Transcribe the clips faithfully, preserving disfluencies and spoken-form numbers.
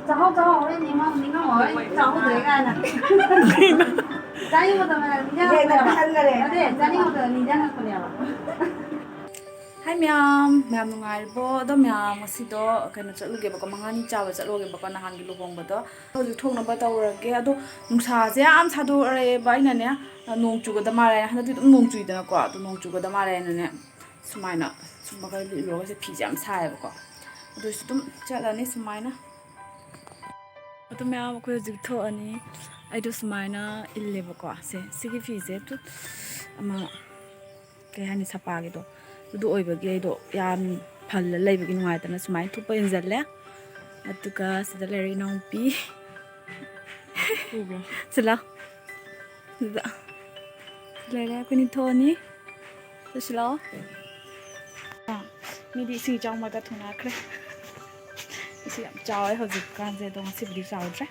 ꯆꯥꯍꯧ, ꯆꯥꯍꯧ, ꯍꯣꯔꯦꯟ ꯅꯤꯡꯉꯝ-, ꯅꯤꯡꯉꯝꯃꯔꯣꯏ꯫ ꯆꯥꯍꯧꯗ꯭ꯔꯦ ꯀꯥꯏꯅ꯫ ꯆꯥꯅꯤꯡꯕꯗꯣ ꯅꯤꯡꯁꯤꯡꯉꯛꯄꯅꯦꯕ꯫ ꯌꯦꯟꯅꯕ ꯍꯟꯈꯔꯦ꯫ ꯅꯠꯇꯦ, ꯆꯥꯅꯤꯡꯕꯗꯣ ꯅꯤꯡꯁꯤꯡꯉꯛꯄꯅꯦꯕ꯫ ꯍꯥꯏ ꯃꯌꯥꯝ, ꯃꯌꯥꯝ ꯅꯨꯡꯉꯥꯏꯔꯤꯕꯣ? ꯑꯗꯣ ꯃꯌꯥꯝ, ꯉꯁꯤꯗꯣ ꯀꯩꯅꯣ ꯆꯠꯂꯨꯒꯦꯕꯀꯣ, ꯃꯉꯥꯅꯤ ꯆꯥꯕ ꯆꯠꯂꯨꯒꯦꯕꯀꯣ, ꯅꯍꯥꯟꯒꯤ ꯂꯨꯍꯣꯡꯕꯗꯣ꯫ ꯍꯧꯖꯤꯛ ꯊꯣꯡꯅꯕ ꯇꯧꯔꯒꯦ꯫ ꯑꯗꯣ ꯅꯨꯡꯁꯥꯁꯦ ꯌꯥꯝ ꯁꯥꯗꯣꯔꯛꯑꯦꯕ꯫ ꯑꯩꯅꯅꯦ, ꯅꯣꯡ ꯆꯨꯒꯗ ꯃꯥꯜꯂꯦ꯫ ꯍꯟꯗꯛꯇꯤ ꯑꯗꯨꯝ ꯅꯣꯡ ꯆꯨꯏꯗꯅꯀꯣ꯫ ꯑꯗꯣ ꯅꯣꯡ ꯆꯨꯒꯗ ꯃꯥꯜꯂꯦꯅꯅꯦ, ꯁꯨꯃꯥꯏꯅ ꯁꯨꯝꯕꯒ ꯂꯤꯠꯂꯨꯔꯒꯁꯦ, ꯐꯤꯁꯦ ꯌꯥꯝ ꯁꯥꯏꯌꯦꯕꯀꯣ꯫ ꯑꯗꯨꯏꯁꯨ ꯑꯗꯨꯝ ꯆꯠꯂꯅꯤ ꯁꯨꯃꯥꯏꯅ꯫ ꯑꯗꯨ ꯃꯌꯥꯝ, ꯑꯩꯈꯣꯏ ꯍꯧꯖꯤꯛ ꯊꯣꯛꯑꯅꯤ꯫ ꯑꯩꯗꯣ ꯁꯨꯃꯥꯏꯅ ꯏꯜꯂꯦꯕꯀꯣ꯫ ꯁꯦ, ꯁꯤꯒꯤ ꯐꯤꯁꯦ ꯇꯨ-, ꯑꯃ, ꯀꯩ ꯍꯥꯏꯅꯤ, ꯁꯄꯥꯒꯤꯗꯣ, ꯑꯗꯨ ꯑꯣꯏꯕꯒꯤ ꯑꯩꯗꯣ ꯌꯥꯝ ꯐꯜꯂ ꯂꯩꯕꯒꯤ ꯅꯨꯡꯉꯥꯏꯇꯅ ꯁꯨꯃꯥꯏꯅ ꯊꯨꯞꯄ ꯏꯟꯁꯤꯜꯂꯦ꯫ ꯑꯗꯨꯒ ꯁꯤꯗ ꯂꯩꯔꯦ ꯏꯅꯥꯎꯄꯤ꯫ ꯎꯕ꯭ꯔꯥ? ꯁꯤꯂꯥ꯫ ꯁꯤꯗ ꯂꯩꯔꯦ, ꯑꯩꯈꯣꯏꯅꯤ ꯊꯣꯛꯑꯅꯤ꯫ ꯆꯠꯁꯤ ꯂꯥꯛꯑꯣ꯫ ꯑꯥ, ꯃꯤꯗꯤ ꯏꯁꯤꯡ ꯏꯆꯥꯎ ꯃꯔꯛꯇ ꯊꯨꯡꯅꯈ꯭ꯔꯦ꯫ ꯏꯁꯤꯡ ꯌꯥꯝ ꯆꯥꯎꯋꯦ ꯍꯧꯖꯤꯛꯀꯥꯟꯁꯦ, ꯑꯗꯣ ꯉꯁꯤꯕꯨꯗꯤ ꯆꯥꯎꯗ꯭ꯔꯦ꯫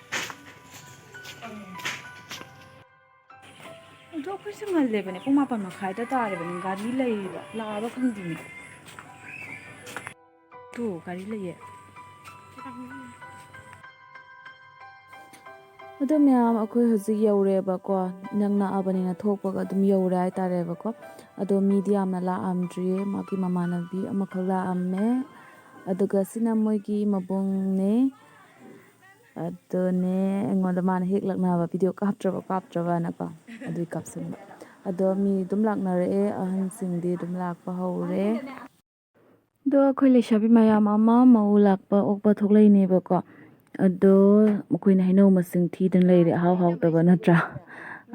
ꯑꯗꯣ ꯑꯩꯈꯣꯏꯁꯦ ꯉꯜꯂꯦꯕꯅꯦ, ꯄꯨꯡ ꯃꯥꯄꯟ ꯃꯈꯥꯏꯗ ꯇꯥꯔꯦꯕꯅꯦ, ꯒꯥꯔꯤ ꯂꯩꯔꯤꯕ, ꯂꯥꯛꯑꯕ ꯈꯪꯗꯦꯅꯦ꯫ ꯇꯨ, ꯒꯥꯔꯤ ꯂꯩꯌꯦ꯫ ꯑꯗꯣ ꯃꯌꯥꯝ, ꯑꯩꯈꯣꯏ ꯍꯧꯖꯤꯛ ꯌꯧꯔꯦꯕꯀꯣ, ꯏꯅꯛ ꯅꯛꯑꯕꯅꯤꯅ ꯊꯣꯛꯄꯒ ꯑꯗꯨꯝ ꯌꯧꯔꯦ ꯍꯥꯏꯇꯥꯔꯦꯕꯀꯣ꯫ ꯑꯗꯣ ꯃꯤꯗꯤ ꯌꯥꯝꯅ ꯂꯥꯛꯑꯝꯗ꯭ꯔꯤꯌꯦ, ꯃꯥꯒꯤ ꯃꯃꯥꯟꯅꯕꯤ ꯑꯃꯈꯛ ꯂꯥꯛꯑꯝꯃꯦ꯫ ꯑꯗꯨꯒ ꯁꯤꯅ ꯃꯣꯏꯒꯤ ꯃꯕꯨꯡꯅꯦ꯫ ꯑꯗꯨꯅꯦ ꯑꯩꯉꯣꯟꯗ ꯃꯥꯅ ꯍꯦꯛ ꯂꯛꯅꯕ, ꯚꯤꯗꯤꯑꯣ ꯀꯥꯞꯇ꯭ꯔꯕ, ꯀꯥꯞꯇ꯭ꯔꯕꯅꯀꯣ, ꯑꯗꯨꯏ ꯀꯥꯞꯁꯤꯟꯕ꯫ ꯑꯗꯣ ꯃꯤ ꯑꯗꯨꯝ ꯂꯥꯛꯅꯔꯛꯑꯦ, ꯑꯍꯟꯁꯤꯡꯗꯤ ꯑꯗꯨꯝ ꯂꯥꯛꯄ ꯍꯧꯔꯦ꯫ ꯑꯗꯣ ꯑꯩꯈꯣꯏ ꯂꯩꯁꯥꯕꯤ ꯃꯌꯥꯝ ꯑꯃ ꯃꯧ ꯂꯥꯛꯄ ꯑꯣꯛꯄ ꯊꯣꯛꯂꯛꯏꯅꯦꯕꯀꯣ꯫ ꯑꯗꯣ ꯃꯈꯣꯏꯅ ꯍꯩꯅꯧ ꯃꯁꯤꯡ ꯊꯤꯗꯅ ꯂꯩꯔꯦ, ꯑꯍꯥꯎ ꯍꯥꯎꯇꯕ ꯅꯠꯇ꯭ꯔꯥ?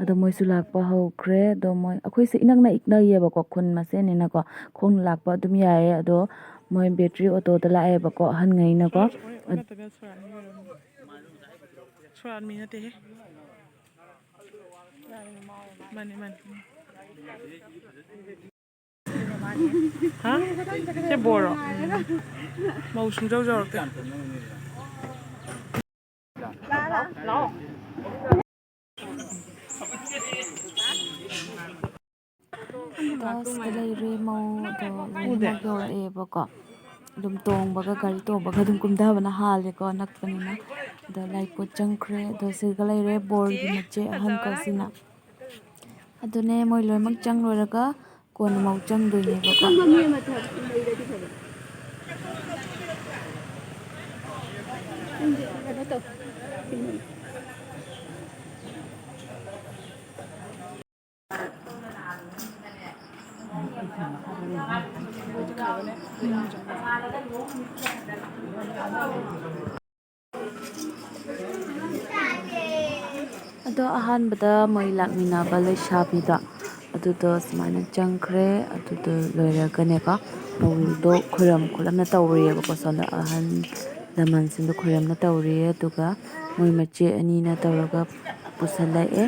ꯑꯗꯣ ꯃꯣꯏꯁꯨ ꯂꯥꯛꯄ ꯍꯧꯈ꯭ꯔꯦ꯫ ꯑꯗꯣ ꯃꯣꯏ, ꯑꯩꯈꯣꯏꯁꯦ ꯏꯅꯛ ꯅꯛ ꯏꯛꯅꯩꯌꯦꯕꯀꯣ, ꯈꯨꯟ ꯃꯁꯦꯟꯅꯤꯅꯀꯣ꯫ ꯈꯣꯡꯅ ꯂꯥꯛꯄ ꯑꯗꯨꯝ ꯌꯥꯏꯌꯦ꯫ ꯑꯗꯣ ꯃꯣꯏ ꯕꯦꯇ꯭ꯔꯤ ꯑꯣꯇꯣꯗ ꯂꯥꯛꯑꯦꯕꯀꯣ, ꯑꯍꯟꯉꯩꯅꯀꯣ꯫ ꯑꯣꯟꯅ ꯇꯩꯅ ꯁꯣꯔꯥꯠꯅꯤ ꯑꯣꯏꯔꯝꯅꯤ꯫ ꯁꯣꯔꯥꯠꯃꯤ ꯅꯠꯇꯦꯍꯦ꯫ ꯃꯥꯅꯦ, ꯃꯥꯅꯦ꯫ ꯍꯥ? ꯁꯤ ꯕꯣꯔꯣ? ꯃꯧ ꯁꯨꯡꯖꯧ ꯖꯧꯔꯛꯇꯦ꯫ ꯑꯗꯣ ꯁꯤꯗ ꯂꯩꯔꯦ ꯃꯧ, ꯑꯗꯣ ꯂꯣꯏꯅꯃꯛ ꯌꯧꯔꯛꯑꯦꯕꯀꯣ꯫ ꯑꯗꯨꯝ ꯇꯣꯡꯕꯒ, ꯒꯥꯔꯤ ꯇꯣꯡꯕꯒ ꯑꯗꯨꯝ ꯀꯨꯝꯊꯕꯅ ꯍꯥꯜꯂꯦꯀꯣ, ꯅꯛꯄꯅꯤꯅ꯫ ꯑꯗꯣ ꯂꯥꯏ ꯄꯣꯠ ꯆꯪꯈ꯭ꯔꯦ꯫ ꯑꯗꯣ ꯁꯤꯒ ꯂꯩꯔꯦ ꯕꯣꯔꯒꯤ ꯃꯆꯦ ꯑꯍꯟ ꯀꯧꯁꯤꯅ꯫ ꯑꯗꯨꯅꯦ, ꯃꯣꯏ ꯂꯣꯏꯅꯃꯛ ꯆꯪ ꯂꯣꯏꯔꯒ ꯀꯣꯟꯅ ꯃꯧ ꯆꯪꯗꯣꯏꯅꯦꯕꯀꯣ꯫ ꯀꯩꯅꯣ ꯇꯧ꯫ ꯑꯗꯣ ꯑꯍꯥꯟꯕꯗ ꯃꯣꯏ ꯂꯥꯛꯃꯤꯟꯅꯕ ꯂꯩꯁꯥꯕꯤꯗꯣ ꯑꯗꯨꯗꯣ ꯁꯨꯃꯥꯏꯅ ꯆꯪꯈ꯭ꯔꯦ꯫ ꯑꯗꯨꯗꯣ ꯂꯣꯏꯔꯒꯅꯦꯀꯣ, ꯃꯧꯗꯣ ꯈꯣꯏꯔꯝ ꯈꯣꯠꯂꯝꯅ ꯇꯧꯔꯤꯑꯕꯀꯣ꯫ ꯁꯣꯝꯗ ꯑꯍꯜ ꯂꯃꯟꯁꯤꯡꯗꯣ ꯈꯣꯏꯔꯝꯅ ꯇꯧꯔꯤꯌꯦ꯫ ꯑꯗꯨꯒ ꯃꯣꯏ ꯃꯆꯦ ꯑꯅꯤꯅ ꯇꯧꯔꯒ ꯄꯨꯁꯜꯂꯛꯑꯦ꯫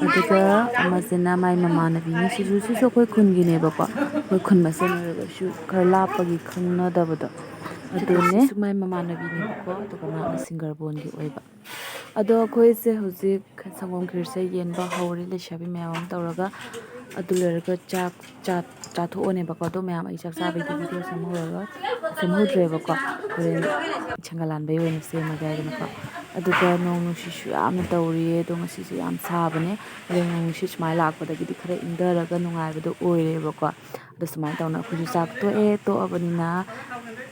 ꯑꯗꯨꯒ ꯑꯃꯁꯤꯅ ꯃꯥꯏ ꯃꯃꯥꯟꯅꯕꯤꯅꯤ꯫ ꯁꯤꯁꯨ, ꯁꯤꯁꯨ ꯑꯩꯈꯣꯏ ꯈꯨꯟꯒꯤꯅꯦꯕꯀꯣ꯫ ꯑꯩꯈꯣꯏ ꯈꯨꯟ ꯃꯁꯦꯟ ꯑꯣꯏꯔꯒꯁꯨ ꯈꯔ ꯂꯥꯞꯄꯒꯤ ꯈꯪꯅꯗꯕꯗꯣ ꯑꯗꯨꯅꯦ꯫ ꯁꯤꯁꯨ ꯃꯥꯏ ꯃꯃꯥꯟꯅꯕꯤꯅꯦꯕꯀꯣ꯫ ꯑꯗꯨꯒ ꯃꯥꯅ ꯁꯤꯡꯒꯔꯕꯣꯟꯒꯤ ꯑꯣꯏꯕ꯫ ꯑꯗꯣ ꯑꯩꯈꯣꯏꯁꯦ ꯍꯧꯖꯤꯛ ꯁꯪꯒꯣꯝ ꯈꯤꯔꯁꯦ ꯌꯦꯟꯕ ꯍꯧꯔꯦ, ꯂꯩꯁꯥꯕꯤ ꯃꯌꯥꯝ ꯑꯃ ꯇꯧꯔꯒ꯫ ꯑꯗꯨ ꯂꯣꯏꯔꯒ ꯆꯥꯛ ꯆꯥ-, ꯆꯥꯊꯣꯛꯑꯅꯦꯕꯀꯣ꯫ ꯑꯗꯣ ꯃꯌꯥꯝ ꯑꯩ ꯆꯥꯛ ꯆꯥꯕꯩꯗꯤ ꯚꯤꯗꯤꯑꯣ ꯁꯦꯝꯍꯧꯔꯔꯣꯏ, ꯁꯦꯝꯍꯧꯗ꯭ꯔꯦꯕꯀꯣ꯫ ꯍꯣꯔꯦꯟ ꯁꯦꯟꯒꯥ ꯂꯥꯟꯕꯩ ꯑꯣꯏꯅ ꯁꯦꯝꯃꯒꯦ ꯍꯥꯏꯗꯅꯀꯣ꯫ ꯑꯗꯨꯒ ꯅꯣꯡ ꯅꯨꯡꯁꯤꯠꯁꯨ ꯌꯥꯝꯅ ꯇꯧꯔꯤꯌꯦ꯫ ꯑꯗꯣ ꯉꯁꯤꯁꯦ ꯌꯥꯝ ꯁꯥꯕꯅꯦ꯫ ꯑꯗꯣ ꯅꯣꯡ ꯅꯨꯡꯁꯤꯠ ꯁꯨꯃꯥꯏꯅ ꯂꯥꯛꯄꯗꯒꯤꯗꯤ ꯈꯔ ꯏꯪꯊꯔꯒ ꯅꯨꯡꯉꯥꯏꯕꯗꯣ ꯑꯣꯏꯔꯦꯕꯀꯣ꯫ ꯑꯗꯣ ꯁꯨꯃꯥꯏꯅ ꯇꯧꯅ ꯑꯩꯈꯣꯏꯁꯨ ꯆꯥꯛ ꯇꯣꯛꯑꯦ꯫ ꯇꯣꯛꯑꯕꯅꯤꯅ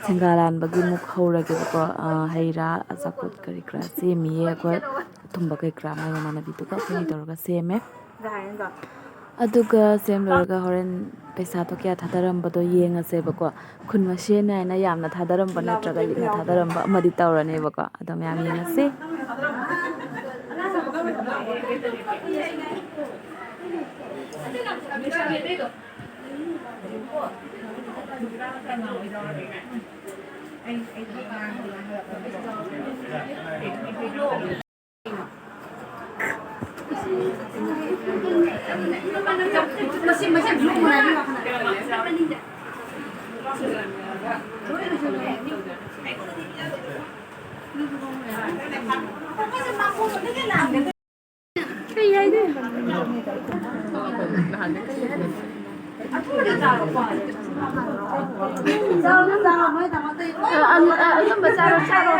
ꯁꯦꯟꯒꯥ ꯂꯥꯟꯕꯒꯤ ꯑꯃꯨꯛ ꯍꯧꯔꯒꯦꯕꯀꯣ꯫ ꯑ, ꯍꯩ ꯔꯥ, ꯑꯆꯥꯄꯣꯠ ꯀꯔꯤ ꯀꯔꯥ ꯁꯦꯝꯃꯤꯌꯦ ꯑꯩꯈꯣꯏ꯫ ꯑꯊꯨꯝꯕ ꯀꯔꯤ ꯀꯔꯥ ꯃꯥꯏ ꯃꯃꯥꯟꯅꯕꯤꯗꯨꯒ ꯑꯩꯈꯣꯏꯅꯤ ꯇꯧꯔꯒ ꯁꯦꯝꯃꯦ꯫ ꯑꯗꯨꯒ ꯁꯦꯝ ꯂꯣꯏꯔꯒ ꯍꯣꯔꯦꯟ ꯄꯩꯁꯥꯗꯣ ꯀꯌꯥ ꯊꯥꯗꯔꯝꯕꯗꯣ ꯌꯦꯡꯉꯁꯦꯕꯀꯣ꯫ ꯈꯨꯟ ꯃꯁꯦꯟ ꯍꯥꯏꯅ ꯌꯥꯝꯅ ꯊꯥꯗꯔꯝꯕ ꯅꯠꯇ꯭ꯔꯒ ꯂꯤꯛꯅ ꯊꯥꯗꯔꯝꯕ ꯑꯃꯗꯤ ꯇꯧꯔꯅꯦꯕꯀꯣ꯫ ꯑꯗꯣ ꯃꯌꯥꯝ ꯌꯦꯡꯉꯁꯤ꯫ ꯅꯣꯏꯗꯃꯛꯇ ꯑ, ꯑ, ꯑ, ꯑꯗꯨꯝꯕ ꯆꯥꯔꯣ, ꯆꯥꯔꯣ꯫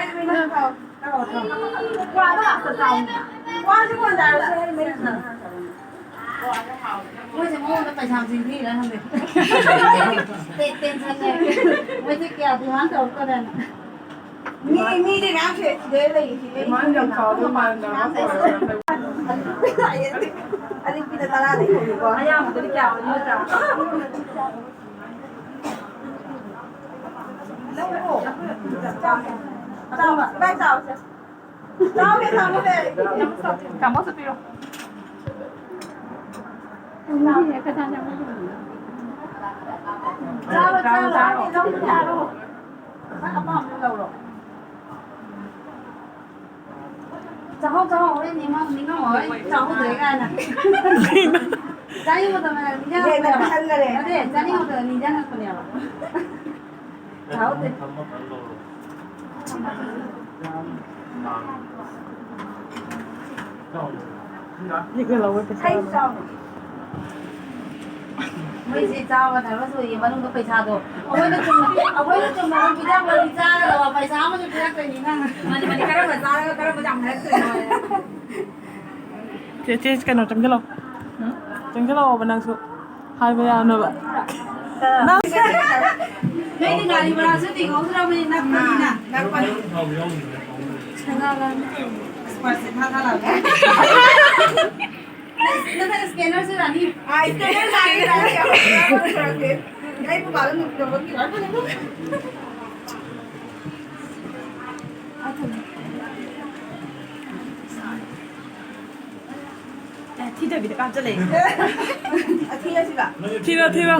ꯋꯥꯗꯣ ꯉꯥꯛꯇ ꯆꯥꯎ꯫ ꯋꯥꯁꯨ ꯀꯣꯟꯅꯔꯁꯨ ꯍꯩ ꯃꯍꯤ꯫ ꯃꯣꯏꯁꯦ ꯃꯉꯣꯟꯗ ꯄꯩꯁꯥ ꯄꯤꯕꯤꯔ ꯈꯪꯗꯦ꯫ ꯇꯦ-, ꯇꯦꯟꯁꯟꯅꯦ꯫ ꯃꯣꯏꯁꯦ ꯀꯌꯥ demand ꯇꯧꯔꯛꯀꯗ꯭ꯔꯅ꯫ ꯃꯤ, ꯃꯤꯗꯤ ꯃꯌꯥꯝ ꯁꯦ ꯁꯤꯗ ꯂꯩꯔꯤꯁꯤꯗꯤ꯫ Demand ꯌꯥꯝ ꯆꯥꯎꯗꯧ ꯃꯥꯟꯗꯕ꯫ ꯑꯂꯤꯄꯤꯅ ꯇꯔꯥꯗꯤ ꯍꯧꯔꯦꯀꯣ꯫ ꯑꯌꯥꯝꯕꯗꯗꯤ ꯀꯌꯥ ꯑꯣꯏꯅꯤ ꯅꯠꯇ꯭ꯔꯥ? ꯆꯥꯎ, ꯆꯥꯎ, ꯆꯥꯎ꯫ ꯆꯥꯎꯒꯦ, ꯆꯥꯎꯒꯦ꯫ ꯀꯥꯡꯕꯨꯁꯨ ꯄꯤꯔꯣ꯫ ꯆꯥꯔꯣ, ꯆꯥꯔꯣ, ꯆꯥꯔꯣ꯫ ꯆꯥꯔꯣ, ꯆꯥꯔꯣ꯫ ꯅꯪ ꯑꯄꯥꯝꯕꯗꯣ ꯂꯧꯔꯣ꯫ ꯆꯥꯍꯧ, ꯆꯥꯍꯧ, ꯍꯣꯔꯦꯟ ꯅꯤꯡꯉꯝ-, ꯅꯤꯡꯉꯝꯃꯣꯏ, ꯆꯥꯍꯧꯗ꯭ꯔꯦ ꯀꯥꯏꯅ꯫ ꯆꯥꯅꯤꯡꯕ ꯃꯇꯝꯗ ꯅꯤꯡꯁꯤꯡꯉꯛꯄꯅꯦꯕ꯫ ꯅꯠꯇꯦ, ꯆꯥꯅꯤꯡꯕ ꯃꯇꯝꯗ ꯅꯤꯡꯁꯤꯡꯉꯛꯄꯅꯦꯕ꯫ ꯆꯥꯍꯧꯗ꯭ꯔꯦ꯫ ꯂꯤꯛꯅ ꯂꯧꯋꯦ ꯄꯩꯁꯥ꯫ ꯃꯣꯏꯁꯦ ꯆꯥꯕ ꯅꯔꯚꯁ ꯑꯣꯏꯌꯦ, ꯃꯅꯨꯡꯗ ꯄꯩꯁꯥꯗꯣ꯫ ꯑꯩꯈꯣꯏꯅ ꯆꯨꯝꯅ, ꯑꯩꯈꯣꯏꯅ ꯆꯨꯝꯅ ꯑꯗꯨꯝ ꯄꯤꯖꯕꯗꯤ ꯆꯥꯒꯗꯕ, ꯄꯩꯁꯥ ꯑꯃꯁꯨ ꯄꯤꯔꯛꯇꯣꯏꯅꯤ ꯅꯪ꯫ ꯃꯥꯅꯤ, ꯃꯥꯅꯤ, ꯀꯔꯝꯕ ꯆꯥꯔꯒ ꯀꯔꯝꯕ ꯌꯥꯝ ꯍꯥꯏꯔꯛꯇꯣꯏꯅꯣ ꯍꯥꯏ꯫ ꯆꯦ, ꯆꯦ, ꯀꯩꯅꯣ ꯆꯪꯁꯤꯜꯂꯣ꯫ ꯆꯪꯁꯤꯜꯂꯛꯑꯣꯕ ꯅꯪꯁꯨ꯫ ꯍꯥꯏꯕ ꯌꯥꯅꯕ꯫ ꯅꯪ ꯅꯣꯏꯗꯤ ꯒꯥꯔꯤ ꯚꯔꯥꯁꯨ ꯇꯤꯡꯍꯧꯗ꯭ꯔꯕꯅꯤ, ꯅꯛꯄꯅꯤꯅ꯫ ꯅꯛꯄꯅꯤ꯫ ꯁꯦꯟꯗꯥꯟ ꯂꯝꯕꯤ ꯇꯧꯔꯤ꯫ ꯑꯁ, ꯄꯥꯔꯁꯦꯟ ꯊꯥ ꯊꯥ ꯂꯥꯛꯑꯦ꯫ ꯅꯪ scanner ꯁꯨ ꯌꯥꯅꯤ꯫ ꯑꯥ, scanner ꯌꯥꯅꯤ, ꯌꯥꯅꯤ, ꯌꯥꯅꯤ꯫ ꯑꯩ ꯄꯨꯄꯥꯗ ꯅꯨꯄꯤ ꯂꯧꯕ QR code ꯑꯃ꯫ ꯑꯦ, ꯊꯤꯗꯕꯤꯗ ꯀꯥꯞꯆ ꯂꯩ꯫ ꯑꯊꯤ ꯑꯁꯤꯕ꯫ ꯊꯤꯔꯣ, ꯊꯤꯔꯣ꯫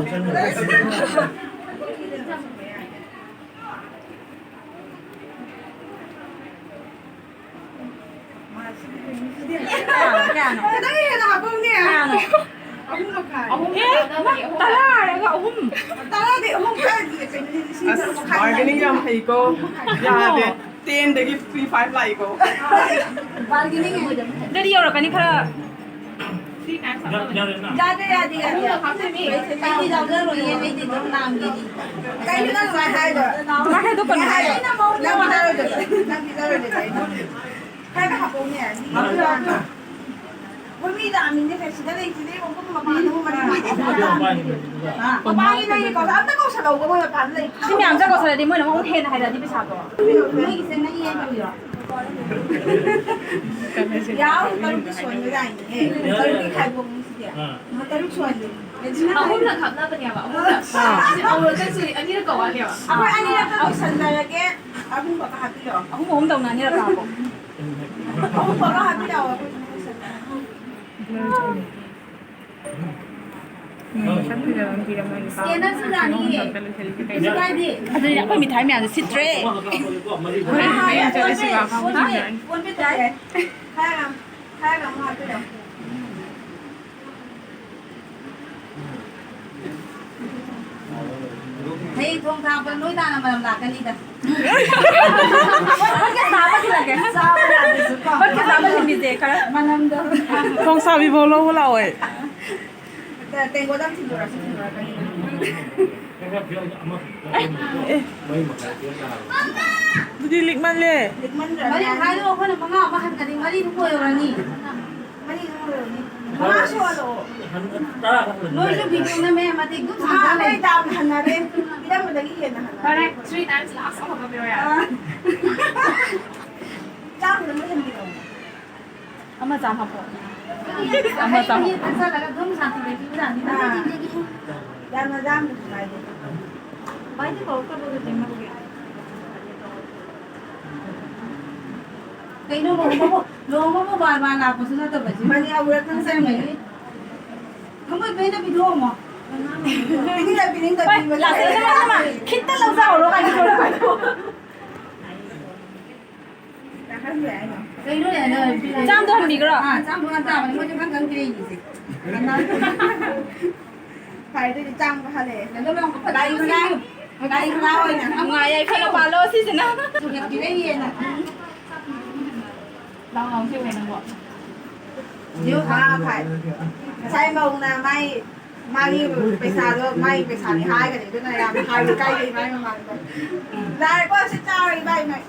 ꯀꯌꯥꯅꯣ? ꯈꯤꯇꯪ ꯍꯦꯟꯅ ꯍꯥꯞꯄꯝꯅꯦ꯫ ꯀꯌꯥꯅꯣ? ꯑꯍꯨꯝ ꯃꯈꯥꯏ꯫ ꯑꯍꯨꯝ? ꯑꯦ, ꯇꯔꯥ ꯍꯥꯏꯔꯒ ꯑꯍꯨꯝ꯫ ꯇꯔꯥꯗꯤ ꯑꯍꯨꯝ ꯈꯔꯗꯤ ꯀꯩꯅꯣ, ꯂꯤꯁꯤꯡ ꯑꯁ, ꯇꯔꯨꯛ ꯃꯈꯥꯏ꯫ Bargaining ꯌꯥꯝ ꯍꯩꯀꯣ꯫ ꯌꯥꯗꯦ꯫ Ten ꯗꯒꯤ three five ꯂꯥꯛꯏꯀꯣ꯫ Bargaining ꯍꯩ꯫ ꯗꯗꯤ ꯌꯧꯔꯛꯀꯅꯤ ꯈꯔ꯫ ꯌꯥꯗꯦ, ꯌꯥꯗꯦ, ꯌꯥꯗꯦ꯫ ꯑꯩꯗꯤ ꯌꯥꯎꯖꯔꯣꯏꯌꯦ, ꯑꯩꯗꯤ ꯑꯗꯨꯝ ꯂꯥꯡꯒꯦ꯫ ꯀꯩꯅꯣ ꯅꯪ ꯁꯨꯃꯥꯏꯅ ꯍꯥꯏꯗꯣ? ꯁꯨꯃꯥꯏꯅ ꯍꯥꯏꯗꯣꯛꯀꯅꯨ ꯍꯥꯏꯌꯣ꯫ ꯅꯪ ꯄꯤꯖꯔꯣꯏꯗꯣꯏ? ꯅꯪ ꯄꯤꯖꯔꯣꯏꯗꯣꯏ ꯀꯩꯅꯣ? ꯈꯔꯒ ꯍꯥꯞꯄꯛꯎꯅꯦ, ꯃꯤ ꯌꯥꯝ ꯂꯥꯡꯉꯦ꯫ ꯑꯩꯈꯣꯏ ꯃꯤ ꯌꯥꯝꯃꯤꯅꯦ, ꯁꯤꯗ ꯂꯩꯁꯤꯗꯤ ꯃꯐꯝ ꯃꯄꯥꯟꯗ ꯃꯔꯤ ꯃꯉꯥ ꯃꯄꯥꯟꯒꯤ ꯂꯩꯔꯤꯀꯣ, ꯑꯝꯇ ꯀꯧꯁꯜꯂꯛꯎꯕ, ꯃꯣꯏ ꯃꯄꯥꯟꯗ ꯂꯩ꯫ ꯁꯤ ꯃꯌꯥꯝꯁꯦ ꯀꯧꯁꯜꯂꯗꯤ ꯃꯣꯏꯅ ꯑꯃꯨꯛ ꯍꯦꯟꯅ ꯍꯥꯏꯔꯛꯑꯗꯤ ꯄꯩꯁꯥꯗꯣ꯫ ꯃꯣꯏꯒꯤꯁꯦ ꯅꯪ ꯌꯦꯡꯉꯤꯔꯣ? ꯌꯥꯎ, ꯇꯔꯨꯛꯇꯤ ꯁꯣꯟꯕꯖꯥꯠꯅꯤꯍꯦ꯫ ꯇꯔꯨꯛꯇꯤ ꯈꯥꯏꯗꯣꯛꯅꯤ ꯁꯤꯗꯤ꯫ ꯑꯥ꯫ ꯃꯣꯏ ꯇꯔꯨꯛ ꯁꯣꯟꯗꯣꯏꯅꯤ꯫ ꯑꯍꯨꯝꯂꯛ ꯍꯥꯞꯅꯕꯅꯦꯕ, ꯑꯍꯨꯝꯂꯛ꯫ ꯑꯥ꯫ ꯑꯃꯨꯔꯛꯇꯁꯨ ꯑꯅꯤꯔꯛ ꯀꯧ ꯍꯥꯏꯕ꯫ ꯑꯩꯈꯣꯏ ꯑꯅꯤꯔꯛꯇ ꯂꯣꯏꯁꯟꯖꯔꯒꯦ, ꯑꯍꯨꯝꯈꯛꯀ ꯍꯥꯞꯄꯤꯔꯣ꯫ ꯑꯍꯨꯝ ꯑꯍꯨꯝ ꯇꯧꯅ ꯑꯅꯤꯔꯛ ꯍꯥꯞꯄꯣ꯫ ꯑꯍꯨꯝꯈꯛꯀ ꯍꯥꯞꯄꯤꯔꯛꯑꯣ, ꯑꯩꯈꯣꯏ ꯑꯗꯨꯝ ꯂꯣꯏꯁꯜꯂꯒꯦ꯫ ꯎꯝ, ꯁꯛ ꯐꯖꯕ ꯑꯃ ꯄꯤꯔꯝꯃꯅꯤ꯫ Scanner ꯁꯨ ꯌꯥꯅꯤꯌꯦ꯫ ꯀꯩꯁꯨ ꯀꯥꯏꯗꯦ꯫ ꯑꯗꯨꯗꯤ ꯑꯩꯈꯣꯏ ꯃꯤꯊꯥꯏ ꯃꯌꯥꯝꯁꯦ ꯁꯤꯠꯇ꯭ꯔꯦ꯫ ꯍꯣꯏ, ꯍꯣꯏ, ꯍꯣꯏ, ꯐꯣꯟ ꯄꯦ, ꯐꯣꯟ ꯄꯦ ꯇꯥꯏ꯫ ꯍꯥꯏꯔꯒ, ꯍꯥꯏꯔꯒ ꯑꯃꯨꯛ ꯍꯥꯞꯄꯤꯔꯣ꯫ ꯍꯌꯦꯡ ꯊꯣꯡ ꯊꯥꯛꯄ ꯅꯣꯏ ꯇꯥꯅ ꯃꯅꯝ ꯂꯥꯛꯀꯅꯤꯗ꯫ ꯈꯣꯠꯀꯦ ꯆꯥꯕ ꯊꯤꯜꯂꯛꯀꯦ꯫ ꯆꯥꯕ ꯌꯥꯗ꯭ꯔꯁꯨꯀꯣ꯫ ꯈꯣꯠꯀꯦ ꯆꯥꯕ ꯊꯤꯟꯕꯤꯁꯦ ꯈꯔ꯫ ꯃꯅꯝꯗꯣ꯫ ꯊꯣꯡ ꯁꯥꯕꯤꯐꯥꯎ ꯂꯧꯕ ꯂꯥꯛꯑꯣꯏ꯫ ꯇꯦꯡꯀꯣꯠ ꯑꯃ ꯊꯤꯟꯗꯣꯔꯛꯑꯁꯨ ꯊꯤꯟꯗꯣꯔꯛꯀꯅꯤ꯫ ꯑꯦ꯫ ꯑꯗꯨꯗꯤ ꯂꯤꯛꯃꯜꯂꯦ꯫ ꯂꯤꯛꯃꯟꯗ꯭ꯔꯥ? ꯃꯔꯤ ꯃꯈꯥꯏꯗꯣ ꯑꯩꯈꯣꯏꯅ ꯃꯉꯥ ꯑꯃ ꯍꯟꯒꯅꯤ, ꯃꯔꯤꯗꯨ ꯀꯣꯏꯔꯨꯔꯅꯤ꯫ ꯃꯔꯤꯗꯨ ꯀꯣꯏꯔꯨꯔꯅꯤ꯫ ꯃꯉꯥ ꯁꯨꯍꯜꯂꯛꯑꯣ꯫ ꯅꯣꯏꯁꯨ ꯚꯤꯗꯤꯑꯣ ꯅꯝꯃꯦ, ꯃꯇꯦꯛ ꯑꯗꯨꯝ ꯃꯉꯥ ꯁꯥꯡꯅ ꯂꯩ꯫ ꯑꯩꯈꯣꯏ ꯇꯥꯕ ꯍꯟꯅꯔꯦ꯫ ꯄꯤꯔꯝꯕꯗꯒꯤ ꯍꯦꯟꯅ ꯍꯟꯅꯔꯦ꯫ ꯐꯔꯦ, three times last ꯑꯃ ꯄꯤꯔꯣ ꯌꯥꯔꯦ꯫ ꯑꯥ꯫ ꯆꯥꯝꯃꯗ ꯂꯣꯏ ꯍꯟꯕꯤꯔꯛꯑꯣ꯫ ꯑꯃ ꯆꯥꯝ ꯍꯥꯞꯄꯣ꯫ ꯑꯃ ꯆꯥꯝ ꯍꯥꯞꯄꯣ꯫ ꯑꯥ꯫ ꯌꯥꯝꯅ ꯌꯥꯝꯅ ꯅꯨꯡꯉꯥꯏꯔꯦ꯫ ꯀꯩꯅꯣ ꯂꯨꯍꯣꯡꯕꯕꯨ, ꯂꯨꯍꯣꯡꯕꯕꯨ ꯕꯥꯔ ꯕꯥꯔ ꯂꯥꯛꯄꯁꯨ ꯅꯠꯇꯕꯁꯤ꯫ ꯃꯅꯤ ꯑꯃꯨꯔꯛꯇꯪ ꯆꯪꯉꯦ꯫ ꯊꯃꯣꯏ ꯄꯦꯟꯅ ꯄꯤꯊꯣꯛꯑꯝꯃꯣ꯫ ꯄꯤꯅꯤꯡꯗ, ꯄꯤꯅꯤꯡꯗ, ꯍꯣꯏ, ꯄꯤꯅꯤꯡꯗ꯫ ꯂꯥꯛꯆꯔꯖꯅꯤ, ꯈꯤꯇ ꯂꯧꯖꯍꯧꯔꯣ ꯀꯥꯏꯅ꯫ ꯀꯩꯅꯣꯅꯦ, ꯑꯗꯣ ꯆꯥꯝꯗꯣ ꯍꯟꯕꯤꯈ꯭ꯔꯣ? ꯑꯥ, ꯆꯥꯝꯗꯣ ꯍꯟ ꯇꯥꯕꯅꯤ, ꯃꯣꯏꯁꯨ ꯈꯪ ꯈꯪ ꯄꯤꯔꯛꯏꯅꯤꯁꯦ꯫ ꯐꯔꯦ, ꯑꯗꯨꯗꯤ ꯆꯥꯝꯃ ꯍꯜꯂꯛꯑꯦ꯫ ꯀꯩꯅꯣ ꯂꯧ-, ꯂꯥꯏ ꯃꯅꯥ, ꯂꯥꯏ ꯃꯅꯥ ꯑꯣꯏꯅ꯫ ꯅꯨꯡꯉꯥꯏ ꯌꯥꯏꯐꯅ ꯄꯥꯜꯂꯣ ꯁꯤꯁꯤꯅ꯫ ꯄꯤꯔꯛꯏꯌꯦꯅ꯫ ꯂꯥꯎ, ꯂꯥꯎ, ꯁꯤ ꯑꯣꯏꯅ ꯅꯪꯕꯣ꯫ ꯌꯨ ꯃꯉꯥ ꯃꯈꯥꯏ꯫ ꯉꯁꯥꯏ ꯃꯧꯅ ꯃꯥꯏ, ꯃꯥꯒꯤ ꯄꯩꯁꯥꯗꯣ, ꯃꯥꯏ ꯄꯩꯁꯥꯅꯤ ꯍꯥꯏꯒꯅꯤ, ꯑꯗꯨꯅ ꯌꯥꯝ ꯍꯥꯏꯕ ꯀꯥꯏꯗꯦ ꯃꯥꯏ ꯃꯃꯥꯡꯗ꯫ ꯂꯥꯛꯑꯦꯀꯣ, ꯁꯤ ꯆꯥꯔꯣ, ꯏꯕꯥꯏ, ꯏꯕꯥꯏ꯫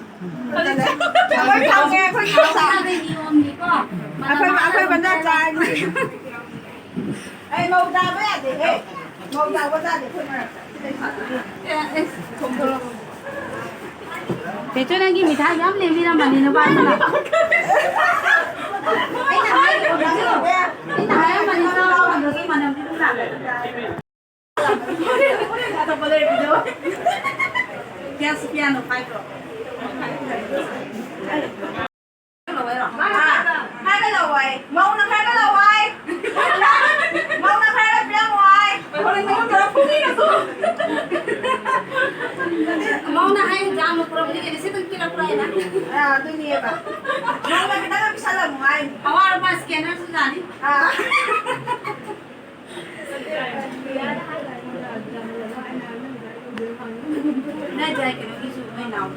ꯑꯩꯈꯣꯏ ꯐꯪꯉꯦ, ꯑꯩꯈꯣꯏ ꯈꯪꯉꯦ꯫ ꯑꯩꯈꯣꯏ, ꯑꯩꯈꯣꯏ ꯕꯟꯗꯥ ꯆꯥꯔꯅꯤ꯫ ꯑꯩ ꯃꯧ ꯆꯥꯕ ꯌꯥꯗꯦꯍꯦ꯫ ꯃꯧ ꯆꯥꯕ ꯆꯥꯗꯦ ꯑꯩꯈꯣꯏ ꯃꯔꯛꯇ꯫ ꯁꯤ ꯂꯩꯁꯥꯕꯤꯁꯤꯡ꯫ ꯆꯦꯆꯦ, ꯅꯪꯒꯤ ꯃꯤꯊꯥꯏ ꯃꯌꯥꯝ ꯂꯦꯝꯕꯤꯔꯝꯃꯅꯤ ꯅꯨꯄꯥꯗꯨꯅ꯫ ꯑꯩꯅ ꯍꯥꯏꯈꯤꯕꯗꯨꯁꯨ, ꯑꯩꯅ ꯍꯥꯏꯔꯝꯃꯅꯤ, ꯆꯥꯎ ꯍꯥꯏꯕꯗꯨꯁꯨ ꯃꯅꯝꯗꯤ ꯑꯗꯨꯝ ꯂꯥꯛꯀꯅꯤ꯫ ꯀꯌꯥꯁꯨ ꯀꯌꯥꯅꯣ ꯍꯥꯏꯈ꯭ꯔꯣ? ꯈꯔ ꯂꯧ ꯍꯥꯏꯔꯣ? ꯈꯔ ꯂꯧ ꯍꯥꯏ꯫ ꯃꯧꯅ ꯈꯔ ꯂꯧ ꯍꯥꯏ꯫ ꯃꯧꯅ ꯈꯔ ꯄꯤꯔꯝꯃꯣ ꯍꯥꯏ꯫ ꯍꯣꯔꯦꯟ ꯅꯉꯣꯟ ꯇꯧꯔ ꯐꯨꯕꯤꯔꯁꯨ꯫ ꯃꯧꯅ ꯍꯥꯏ, "ꯌꯥꯝꯅ ꯄꯨꯔꯛꯄꯅꯤ ꯀꯩꯅꯣ, ꯁꯤ ꯑꯗꯨꯝ ꯄꯤꯔꯛꯄ꯭ꯔꯥ?" ꯍꯥꯏꯅ꯫ ꯑꯥ, ꯑꯗꯨꯅꯦꯕ꯫ ꯃꯧꯅ ꯈꯤꯇꯪ ꯄꯤꯁꯜꯂꯝꯃꯣ ꯍꯥꯏ꯫ ꯑꯋꯥ ꯑꯄꯥ scannerꯁꯨ ꯌꯥꯅꯤ꯫ ꯑꯥ꯫ ꯅꯣꯏ ꯖꯥꯏ ꯀꯩꯅꯣꯒꯤꯁꯨ ꯅꯣꯏ ꯅꯥꯎ꯫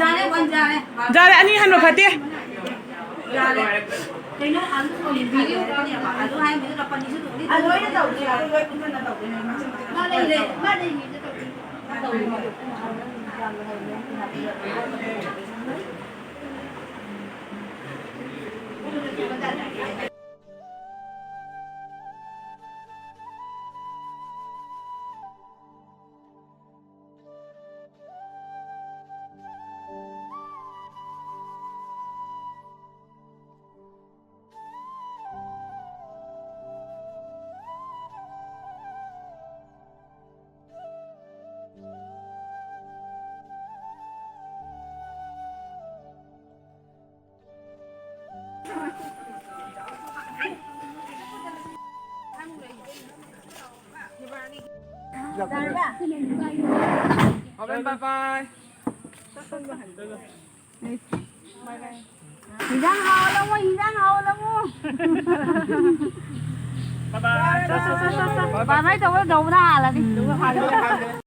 ꯖꯥꯔꯦ, ꯋꯥꯟ ꯖꯥꯔꯦ꯫ ꯖꯥꯔꯦ, ꯑꯅꯤ ꯍꯟꯕ ꯐꯠꯇꯦ꯫ ꯖꯥꯔꯦ꯫ ꯀꯩꯅꯣ, ꯑꯂꯨ ꯊꯣꯡꯉꯤꯕ, ꯑꯂꯨ ꯍꯥꯏꯕꯗꯨꯗ ꯄꯅꯤꯔꯁꯨ ꯊꯣꯡꯅꯤ꯫ ꯑꯂꯨ ꯑꯣꯏꯅ ꯇꯧꯁꯦ, ꯑꯂꯨ ꯂꯣꯏ ꯄꯨꯟꯁꯤꯟꯅ ꯇꯧꯁꯦ꯫ ꯃꯥ ꯂꯩꯔꯦ, ꯃꯥ ꯂꯩꯔꯤꯗ ꯇꯧꯁꯦ꯫ ꯍꯣꯔꯦꯟ bye bye꯫ ꯍꯤꯟꯖꯥꯡ ꯍꯥꯎꯍꯜꯂꯝꯃꯣ, ꯍꯤꯟꯖꯥꯡ ꯍꯥꯎꯍꯜꯂꯝꯃꯣ꯫ Bye bye꯫ Bye bye ꯇꯧꯕ ꯇꯧꯕꯅ ꯍꯥꯜꯂꯅꯤ꯫